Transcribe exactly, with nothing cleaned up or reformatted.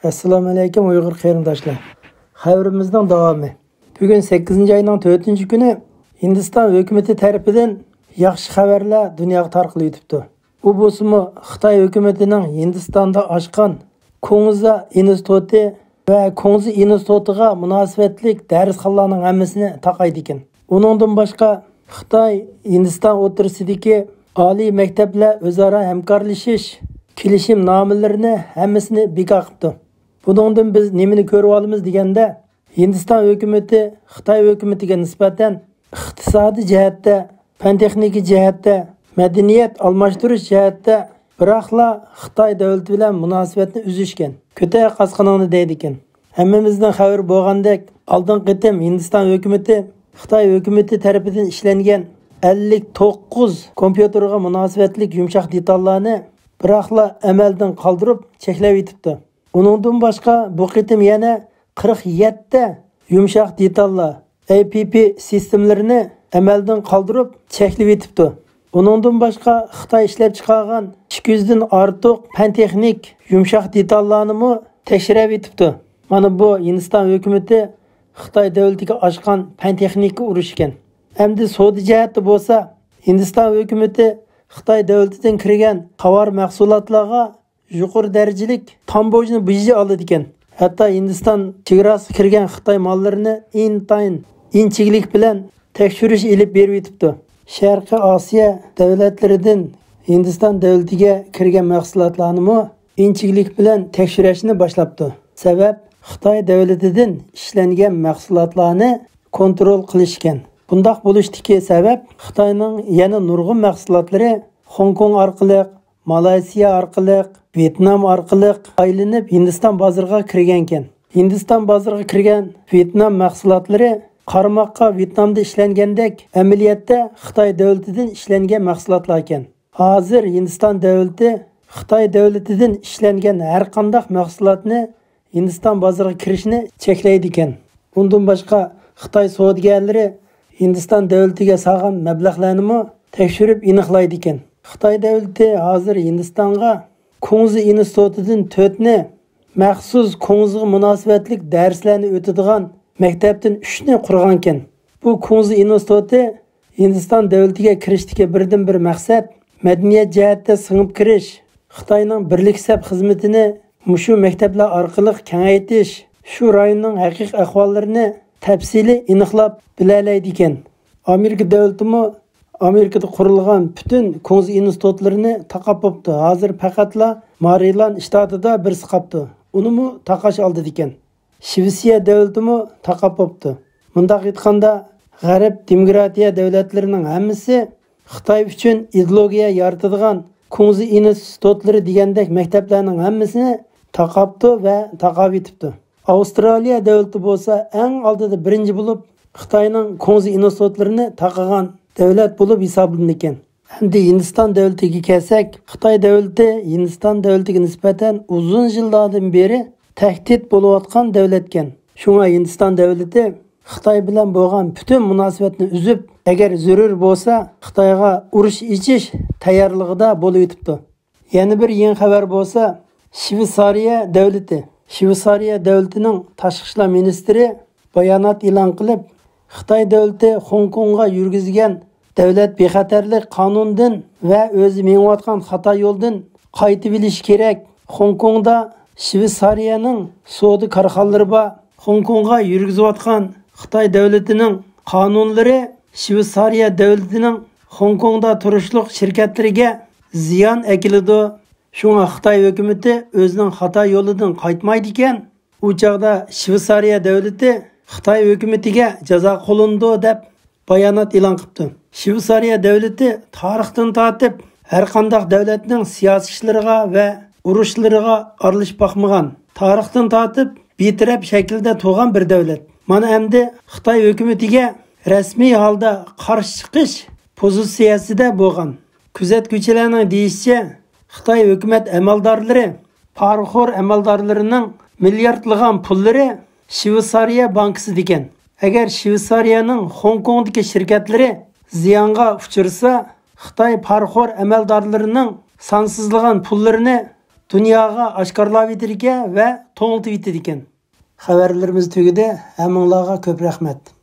ئەسسالامۇئەلەيكۇم ئۇيغۇر قېرىنداشلار. خەۋىرىمىزنىڭ داۋامى. بۈگۈن سەككىزىنچى ئاينىڭ تۆتىنچى كۈنى ھىندىستان ھۆكۈمىتى تەرىپىدىن ياخشى خەۋەرلەر دۇنياغا تارقىلىۋېتىپتۇ. ئۇ بولسىمۇ خىتاي ھۆكۈمىتىنىڭ ھىندىستاندا ئاچقان كۇڭزا ئىنستىتۇتى ۋە كۇڭزا ئىنستىتۇتىغا مۇناسىۋەتلىك دەرسخانىلارنىڭ ھەممىسىنى تاقايدىكەن. ئۇنىڭدىن باشقا خىتاي ھىندىستان ئوتتۇرىسىدىكى ئالىي مەكتەپلەر ئۆزئارا ھەمكارلىشىش كېلىشىم نامىلىرىنى ھەممىسىنى بىكار قىپتۇ. بۇنىڭدىن بىز نېمىنى كۆرۈۋالىمىز دېگەندە، ھىندىستان ھۆكۈمىتى خىتاي ھۆكۈمىتىگە نىسبەتەن ئىقتىسادىي جەھەتتە، پەن-تېخنىكا جەھەتتە، مەدەنىيەت ئالماشتۇرۇش جەھەتتە بىراقلا خىتاي دۆلىتى بىلەن مۇناسىۋەتنى ئۈزۈشكەن. كۆتەر قاسقىنىڭنى دەيدىكەن. ھەممىمىزنىڭ خەۋىرى بولغاندەك، ئالدىنقى قېتىم ھىندىستان ھۆكۈمىتى خىتاي ھۆكۈمىتى تەرىپىدىن ئىشلەنگەن ئەللىك توققۇز كومپيۇتېرغا مۇناسىۋەتلىك يۇمشاق دېتاللارنى بىراقلا ئەمەلدىن قالدۇرۇپ چەكلەۋېتىپتۇ. ئۇنىڭدىن باشقا بۇ قېتىم يەنە قىرىق يەتتە يۇمشاق دېتاللار، ئەي پى پى سىستېمىلىرىنى ئەمەلدىن قالدۇرۇپ چەكلىۋېتىپتۇ. ئۇنىڭدىن باشقا خىتاي ئىشلەپچىقارغان ئىككى يۈزدىن ئارتۇق پەن-تېخنىك يۇمشاق دېتاللارنىمۇ تەكشۈرۈۋېتىپتۇ. مانا بۇ ھىندىستان ھۆكۈمىتى خىتاي دۆلىتىگە ئاچقان پەن-تېخنىكا ئۇرۇشى ئىكەن. ئەمدى سودا جەھەتتە بولسا، ھىندىستان ھۆكۈمىتى خىتاي دۆلىتىدىن كىرگەن تاۋار مەھسۇلاتلارغا يۇقىرى دەرىجىلىك تامبوژنا بېجى ئالىدىكەن. ھەتتا ھىندىستان چېگراسىغا كىرگەن خىتاي ماللىرىنى ئىنتايىن ئىنچىكىلىك بىلەن تەكشۈرۈش ئېلىپ بېرىۋېتىپتۇ. شەرقىي ئاسىيا دۆلەتلىرىدىن ھىندىستان دۆلىتىگە كىرگەن مەھسۇلاتلارنىمۇ ئىنچىكىلىك بىلەن تەكشۈرۈشنى باشلاپتۇ. سەۋەب، خىتاي دۆلىتىدىن ئىشلەنگەن مەھسۇلاتلارنى كونترول قىلىش ئىكەن. بۇنداق بولۇشتىكى سەۋەب، خىتاينىڭ يەنە نۇرغۇن مەھسۇلاتلىرى خوڭكوڭ ئارقىلىق، مالايسىيا ئارقىلىق، ۋيېتنام ئارقىلىق ئايلىنىپ ھىندىستان بازىرىغا كىرگەنكەن. ھىندىستان بازىرىغا كىرگەن ۋيېتنام مەھسۇلاتلىرى قارىماققا ۋيېتنامدا ئىشلەنگەندەك، ئەمەلىيەتتە خىتاي دۆلىتىدىن ئىشلەنگەن مەھسۇلاتلاركەن. ھازىر ھىندىستان دۆلىتى خىتاي دۆلىتىدىن ئىشلەنگەن ھەر قانداق مەھسۇلاتنى ھىندىستان بازىرىغا كىرىشنى چەكلەيدىكەن. ئۇندىن باشقا، خىتاي سودىگەرلىرى ھىندىستان دۆلىتىگە سالغان مەبلەغلەرنىمۇ تەكشۈرۈپ ئېنىقلايدىكەن. خىتاي دۆلىتى ھازىر ھىندىستانغا كۇڭزى ئىنستىتۇتىدىن تۆتنى، مەخسۇس كۇڭزىغا مۇناسىۋەتلىك دەرسلەرنى ئۆتىدىغان مەكتەپتىن ئۈچنى قۇرغانكەن. بۇ كۇڭزى ئىنستىتۇتى ھىندىستان دۆلىتىگە كىرىشتىكى بىردىنبىر مەقسەت مەدەنىيەت جەھەتتە سىڭىپ كىرىش، خىتاينىڭ بىرلىك سەپ خىزمىتىنى مۇشۇ مەكتەپلەر ئارقىلىق كېڭەيتىش، شۇ رايوننىڭ ھەقىقىي ئەھۋاللىرىنى تەپسىلىي ئېنىقلاپ بىلەلەيدىكەن. ئامېرىكا دۆلىتىمۇ ئامېرىكىدا قۇرۇلغان پۈتۈن كۇڭزى ئىنستىتۇتلىرىنى تاقاپ بوپتۇ. ھازىر پەقەتلا مارىلان شتاتىدا بىرسى قاپتۇ. ئۇنىمۇ تاقاش ئالدىدىكەن. شىۋېتسىيە دۆلىتىمۇ تاقاپ بوپتۇ. مۇنداق ئېيتقاندا، غەرب دېموكراتىيە دۆلەتلىرىنىڭ ھەممىسى خىتاي ئۈچۈن ئىدېئولوگىيە يارىتىدىغان كۇڭزى ئىنستىتۇتلىرى دېگەندەك مەكتەپلەرنىڭ ھەممىسىنى تاقاپتۇ ۋە تاقاۋېتىپتۇ. ئاۋسترالىيە دۆلىتى بولسا ئەڭ ئالدىدا بىرىنچى بولۇپ، خىتاينىڭ كۇڭزى ئىنستىتۇتلىرىنى تاقىغان دۆلەت بولۇپ ھېسابلىنىدىكەن. ئەمدى ھىندىستان دۆلىتىگە كەلسەك، خىتاي دۆلىتى ھىندىستان دۆلىتىگە نىسبەتەن ئۇزۇن يىللاردىن بېرى تەھدىت بولۇۋاتقان دۆلەتكەن. شۇڭا ھىندىستان دۆلىتى خىتاي بىلەن بولغان پۈتۈن مۇناسىۋەتنى ئۈزۈپ، ئەگەر زۆرۈر بولسا، خىتايغا ئۇرۇش ئېچىش تەييارلىقىدا بولۇۋېتىپتۇ. يەنە بىر يېڭى خەۋەر بولسا، شىۋېتسارىيە دۆلىتى. شىۋېتسارىيە دۆلىتىنىڭ تاشقى ئىشلار مىنىستىرى بايانات ئېلان قىلىپ، خىتاي دۆلىتى خوڭكوڭغا يۈرگۈزگەن دۆلەت بىخەتەرلىك قانۇنىدىن ۋە ئۆزى مېڭىۋاتقان خاتا يولدىن قايتىۋېلىشى كېرەك. خوڭكوڭدا شىۋېتسارىيەنىڭ سودا كارخانىلىرى بار. خوڭكوڭغا يۈرگۈزۈۋاتقان خىتاي دۆلىتىنىڭ قانۇنلىرى شىۋېتسارىيە دۆلىتىنىڭ خوڭكوڭدا تۇرۇشلۇق شىركەتلىرىگە زىيان ئەكېلىدۇ. شۇڭا خىتاي ھۆكۈمىتى ئۆزىنىڭ خاتا يولىدىن قايتمايدىكەن. ئۇ چاغدا شىۋېتسارىيە دۆلىتى خىتاي ھۆكۈمىتىگە جازا قوللىنىدۇ، دەپ بايانات ئېلان قىپتۇ. شىۋېتسارىيە دۆلىتى تارىختىن تارتىپ ھەر قانداق دۆلەتنىڭ سىياسىي ئىشلىرىغا ۋە ئۇرۇشلىرىغا ئارىلىشىپ باقمىغان. تارىختىن تارتىپ بىتەرەپ شەكىلدە تۇرغان بىر دۆلەت. مانا ئەمدى خىتاي ھۆكۈمىتىگە رەسمىي ھالدا قارشى چىقىش پوزىتسىيەسىدە بولغان. كۆزەتكۈچىلەرنىڭ دېيىشىچە، خىتاي ھۆكۈمەت ئەمەلدارلىرى، پارىخور ئەمەلدارلىرىنىڭ مىلياردلىغان پۇللىرى شىۋېتسارىيە بانكىسىدىكەن. ئەگەر شىۋېتسارىيەنىڭ خوڭكوڭدىكى شىركەتلىرى زىيانغا ئۇچرىسا، خىتاي پارىخور ئەمەلدارلىرىنىڭ سانسىزلىغان پۇللىرىنى دۇنياغا ئاشكارىلاۋېتىدىكەن ۋە توڭلىتىۋېتىدىكەن. خەۋەرلىرىمىز تۈگىدى. ھەممىڭلارغا كۆپ رەھمەت.